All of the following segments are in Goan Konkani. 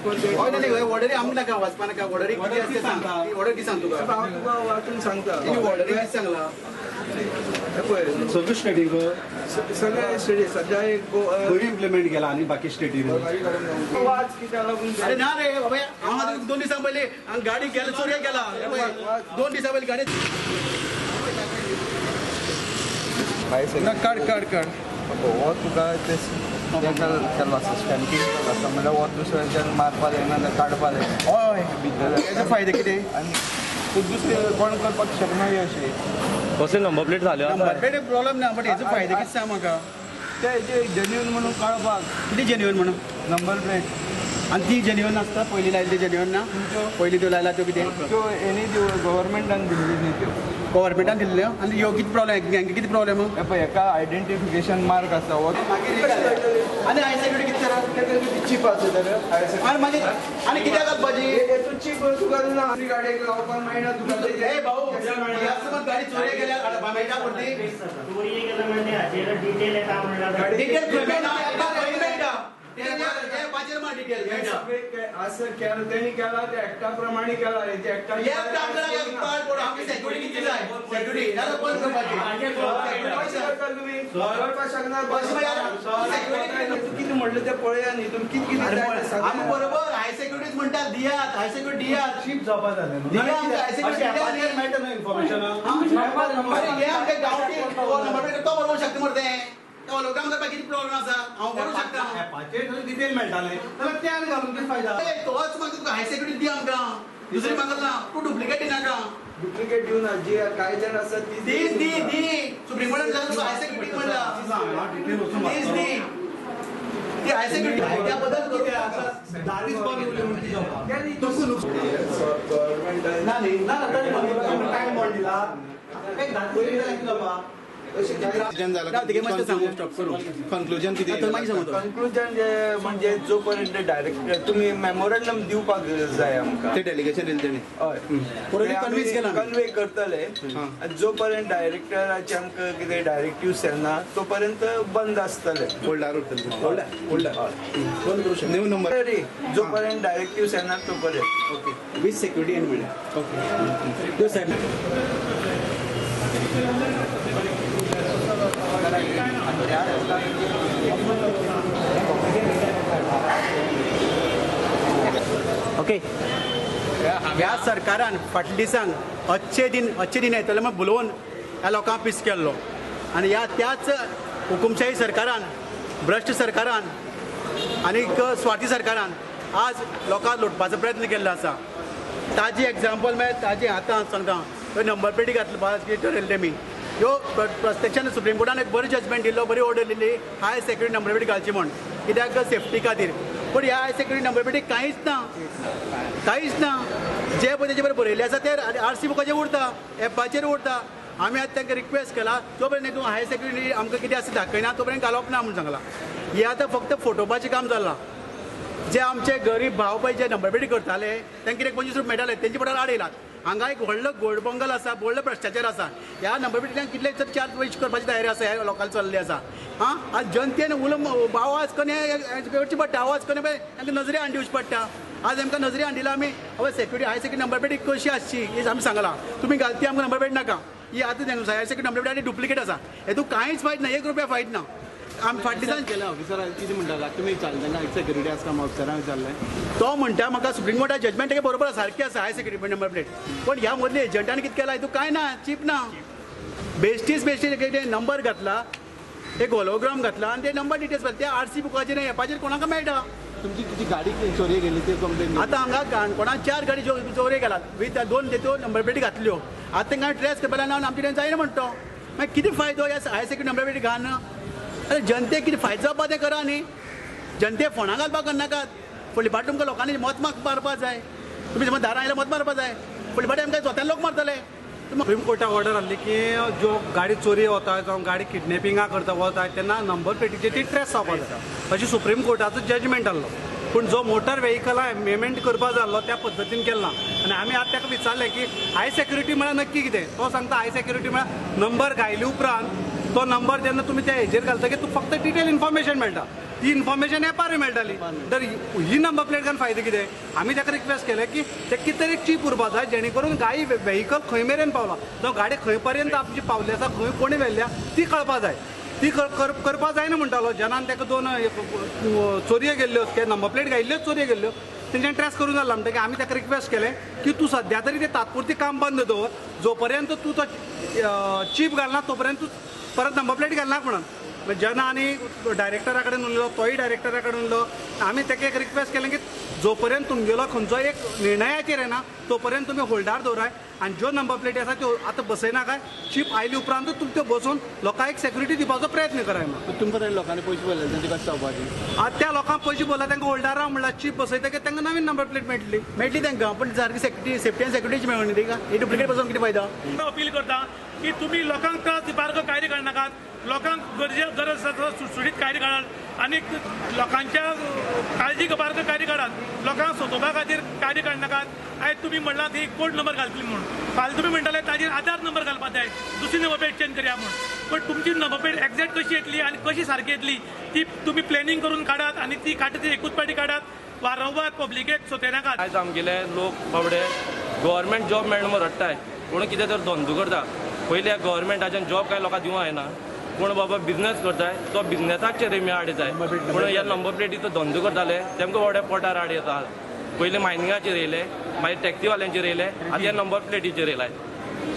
पर हय ना न्ही ऑर्डरी आमकां नाका वाचपा नाका. ऑर्डरी कितें आसा तें सांग. ऑर्डर कितें सांग तुका? हांव तुका वाचून सांगता. ऑर्डरी कितें सांगला? पळय सगळे स्टेटीक सगळे स्टेटी सध्या एक खंय इम्प्लिमेंट केला आनी बाकी स्टेटीन वाच कित्याक लागून अरे ना रे बाबा, हांव आतां 2 दिसां पयलीं गाडी गेला, चोरयेक गेला. 2 दिसां पयलीं गाडी ना, काड काड काड. हो तुका ते केल्लो आसा, स्टॅम्पींग केल्लो आसा, म्हणल्यार हो दुसऱ्याच्यान मारपा जायना, काडपा जायना. हय, तेजो फायदो कितें? आनी तूं दुसरे कोण करपाक शकना हे अशें. कसले नंबर प्लेट झाले? नंबर प्लेट प्रॉब्लेम ना, बट हेजो फायदो कितें सांग म्हाका? ते हेजे जेन्युन म्हणून कळपाक. कितें जेन्युन म्हणून? Number plate. आनी ती जेन्युन नासता? पयलीं लायली ती जेन्युन ना? पयलीं त्यो लायला त्यो कितें? त्यो एनी त्यो गव्हर्मेंटान दिल्ली न्ही त्यो. गव्हर्मेंटान दिल्ल्यो. आनी ह्यो कितें प्रॉब्लेम? हांकां कितें प्रॉब्लेम? हे पळय, हेका आयडेंटिफिकेशन मार्क आसा हो. आनी हाय सेक्युरिटी कितें तर? चीप आसा तर. आनी मागीर आनी कित्याक घालपाची? तूं चीप तुका ना, दुसरी गाडयेक लावपाक मेळना तुका. ए भाऊ, ह्या समज गाडी चोरयेक गेल्यार मेळटा पडटी? चोरयेक गेल्या म्हणल्यार हाचेर डिटेल येता म्हणल्यार डिटेल खंय मेळटा? खंय मेळटा? ते पाचेर मा डिटेल मेळटा. असं केलं त्यांनी, केला ते ऍक्टा प्रमाणे केला. ते ऍक्टा आमची सेक्युरिटी किती जाय? सेक्युरिटी नाल्यार बंद करपाची. तुम्ही करपाक शकना. कितें म्हणलं ते पळया न्ही तुमी, कितें कितें जाय. आमी बरोबर हाय सेक्युरिटीज म्हणटात, दियात हाय सेक्युरिटी दियात. चीप जावपा जालें. दिया आमकां हाय सेक्युरिटी दियात. मेळटा न्हू इन्फॉर्मेशन. अरे हे आमच्या गांवठी नंबर प्लेट तो बरोवंक शकता मरे. तें होलोग्राम करपाक कितें प्रॉब्लेम आसा? हांव बरोवंक शकता. एपाचेर डिटेल मेळटालें जाल्यार ते आनी घालून कितें फायदा? तोच मागता तुका हाय सेक्युरिटी दी आमकां, दुसरी मागत ना. तूं डुप्लिकेट दिनाका. डुप्लिकेट दिवन जी कांय जाण आसा ती दीस दी दी. सुप्रीम कोर्टान सांगला तुका हाय सेक्युरिटी म्हणला. डिटेल दीस दी ती हाय सेक्युरिटी त्या बदल कितें आसा दारीच बंद उरली म्हणून कितें जावपा? गव्हर्मेंटान ना न्ही, ना ना, टायम बॉन्ड दिला एक 10 पयलीं जाल्यार कितें जावपा? कंक्लुजन कितें? कंक्लुजन म्हणजे जोपर्यंत डायरेक्टर तुमी मेमोरंडम दिवपाक जाय आमकां. ते डेलिगेशन दिलें तेणी. हय, कन्विन्स केला, कन्वे करतले. आनी जोपर्यंत डायरेक्टराचे आमकां कितें डायरेक्टिव्स येना तोपर्यंत बंद आसतले. होल्डार उरतले. होल्डार बंद करूं शकता. न्यू नंबर जोपर्यंत डायरेक्टिव्स येना तोपर्यंत. ओके, विथ सेक्युरिटी आनी म्हणल्यार ओके साहेब. ओके, ह्या सरकारान फाटल्या दिसान अच्छे दिन अच्छे दिन येतले म्हण भुलोवन ह्या लोकांक पीस केल्लो. आनी ह्या त्याच हुकुमशाही सरकारान, भ्रश्ट सरकारान आनीक स्वार्थी सरकारान आज लोकांक लुटपाचो प्रयत्न केल्लो आसा. ताजी एग्जाम्पल म्हळ्यार ताजी आतां सांगता, ह्यो नंबर प्लेटी घातली ठरयल्ले मी. ह्यो प्रत्यक्षान सुप्रीम कोर्टान एक बरी जजमेंट दिल्लो, बरी ऑर्डर दिल्ली हाय सेक्युरिटी नंबर प्लेट घालची म्हण, कित्याक सेफ्टी खातीर. पूण ह्या हाय सेक्युरिटी नंबर प्लेटीक कांयच ना, कांयच ना. जे पळय तेजे बरें बरयल्लें आसा ते आर सी बुकाचेर उरता, एपाचेर उरता. आमी आतां तांकां रिक्वेस्ट केला, जो पर्यंत तूं हाय सेक्युरिटी आमकां कितें आसा दाखयना तो पर्यंत घालप ना म्हूण सांगलां. हें आतां फक्त फोटोवपाचें काम चल्लां. जे आमचे गरीब भाव पळय जे नंबर प्लेटी करताले तांकां कितें 25 रुपया मेळटाले, तेंचे पोटार आड येयलात. हांगा एक व्हडलो गोडबंगल आसा, व्हडलो भ्रश्टाचार आसा. ह्या नंबर प्लेटींतल्यान कितले तर चार पयशे करपाची तयारी आसा ह्या लोकांक चल्ली आसा. आं, आज जनतेन उलो आवाज करून करची पडटा, आवाज करून पळय तांकां नजरे हाडून दिवची पडटा. आज आमकां नजरे हाडून दिला आमी. हय, सेक्युरिटी हाय सेक्युरिटी नंबर प्लेटी कशी आसची ही आमी सांगलां. तुमी घालती आमकां नंबर प्लेट नाका. ही आतां हाय सेक्युरिटी नंबर प्लेट आनी डुप्लिकेट आसा. हेतून कांयच फायद ना, 1 रुपया फायद ना. आमी फाटल्या दिसान केल्या ऑफिसर कितें म्हणटा तुमी विचारलें तांकां सेक्युरिटी आसा काय ऑफिसरान विचारलें? तो म्हणटा म्हाका सुप्रीम कोर्टा जजमेंट तेगे बरोबर आसा, सारकें आसा हाय सेक्युरिटी नंबर प्लेट. पण ह्या मदल्या एजंटान कितें केलां हितून कांय ना, चीप ना. बेश्टीच बेश्टी कितें नंबर घातला, एक होलोग्राम घातला आनी ते नंबर डिटेल्स घातले. ते आर सी बुकाचेर एपाचेर कोणाक मेळटा. तुमची किती गाडी चोरयेक गेली ते कंप्लेन? आतां हांगा काणकोणांत 4 गाडी चोरयेक गेलात विथ 2 त्यो नंबर प्लेटी घातल्यो. आतां तांकां ट्रेस करपाक ना आमचे कडेन जायना म्हणटा. मागीर कितें फायदो ह्या हाय सेक्युरिटी नंबर प्लेटी घालून? अरे जनतेक कितें फायदो जावपा तें करा न्ही. जनते फोंडा घालपाक करनाकात. फुडले फावट तुमकां लोकांनी मत मारपा जाय. तुमी समज दारां आयल्यार मत मारपा जाय. फुडले फावट आमकां स्वता लोक मारतले. सुप्रीम कोर्टा ऑर्डर आहली की ज्यो गाडी चोरी वता जावं गाडी किडनॅपिंगा करता वता तेन्ना नंबर प्लेटीचेर ती ट्रेस जावपा जाय अशी सुप्रीम कोर्टाचो जजमेंट आहलो. पूण जो मोटर व्हेकला एमेंडमेंट करपा जाय आहलो त्या पद्दतीन केला. आनी आमी आतां ताका विचारलें की हाय सेक्युरिटी म्हळ्यार नक्की कितें? तो सांगता हाय सेक्युरिटी म्हळ्यार नंबर घायले उपरांत तो नंबर जेन्ना तुमी त्या हेजेर घालतकीर तुका फक्त डिटेल इन्फॉर्मेशन मेळटा. ती इन्फॉर्मेशन एपार मेळटाली. तर ही नंबर प्लेट घालून फायदो कितें? आमी ताका रिक्वेस्ट केलें की ते कितें तरी चीप उरपा जाय जेणे करून गाडी व्हेकल खंय मेरेन पावला जावं गाडी खंय पर्यंत आमची पावली आसा, खंय कोणी व्हेल्ल्या ती कळपा जाय. ती करपा जायना म्हणटालो. जेन्ना ताका दोन चोरयो गेल्ल्यो, ते नंबर प्लेट घायिल्ल्योच चोरयो गेल्ल्यो, तेंच्यान ट्रेस करून जालो. म्हणटकीर आमी ताका रिक्वेस्ट केलें की तूं सद्या तरी तें तात्पुरतें काम बंद दवर, जो पर्यंत तूं तो चीप घालना तो पर्यंत तूं परत नंबर प्लेट घालना म्हणून. जेन्ना आनी डायरेक्टरा कडेन उरलो, तोय डायरेक्टरा कडेन उरलो. आमी ताका एक रिक्वेस्ट केलें की जो पर्यंत तुमगेलो खंयचो एक निर्णयाचेर येना तो पर्यंत तुमी होल्डार दवराय आनी ज्यो नंबर प्लेटी आसा त्यो आतां बसयनाकाय. चीप आयले उपरांतूच तुमी त्यो बसोवन लोकांक एक सेक्युरिटी दिवपाचो प्रयत्न कराय म्हणून. तुमकां तरी लोकांनी पयशे भरले तेंचे कशें जावपाचें? आतां त्या लोकांक पयशे भरला तांकां होल्डार राव म्हणल्यार चीप बसयतकीर तांकां नवीन नंबर प्लेट मेळटली. मेळटली तांकां, पण सारकी सेफ्टी सेफ्टी आनी सेक्युरिटीची मेळून ती का ही डुप्लिकेट बसोवन कितें फायदो? अपील करता की तुमी लोकांक त्रास दिवपाक कायदे काडनाकात. लोकांक गरजे गरज आसा सुटसुटीत कायदे काडात आनी लोकांच्या काळजी घेवपाक कायदे काडात. लोकांक सोदोवपा खातीर कायदे काडनाकात. आयज तुमी म्हणलां ती कोड नंबर घालतली म्हूण, फाल्यां तुमी म्हणटाले ताजेर आधार नंबर घालपाक जाय, दुसरी नंबर प्लेट चेंज करया म्हूण. पण तुमची नंबर प्लेट एक्झॅक्ट कशी येतली आनी कशी सारकी येतली ती तुमी प्लॅनिंग करून काडात आनी ती काडटा ती एकूच पाटी काडात, वारंवार पब्लिकेक सोदयनाकात. आयज आमगेले लोक बाबडे गव्हर्मेंट जॉब मेळना म्हूण रडटाय. कोण कितें तर धंदो करता. पयलीं ह्या गव्हर्मेंटाच्यान जॉब कांय लोकांक दिवंक जायना. कोण बाबा बिजनेस करताय तो बिजनेसाक रेमी आड येताय. पूण ह्या नंबर प्लेटीचो धंदो करताले तेमकां बाबड्या पोटार आड येता. पयलीं मायनिंगाचेर येयले, मागीर टॅक्सीवाल्यांचेर येयले, आतां ह्या नंबर प्लेटीचेर येयलाय.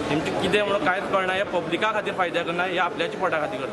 तेमचें कितें म्हणून कांयच कळना. ह्या पब्लिका खातीर फायद्या करना, ह्या आपल्याच्या पोटा खातीर करता.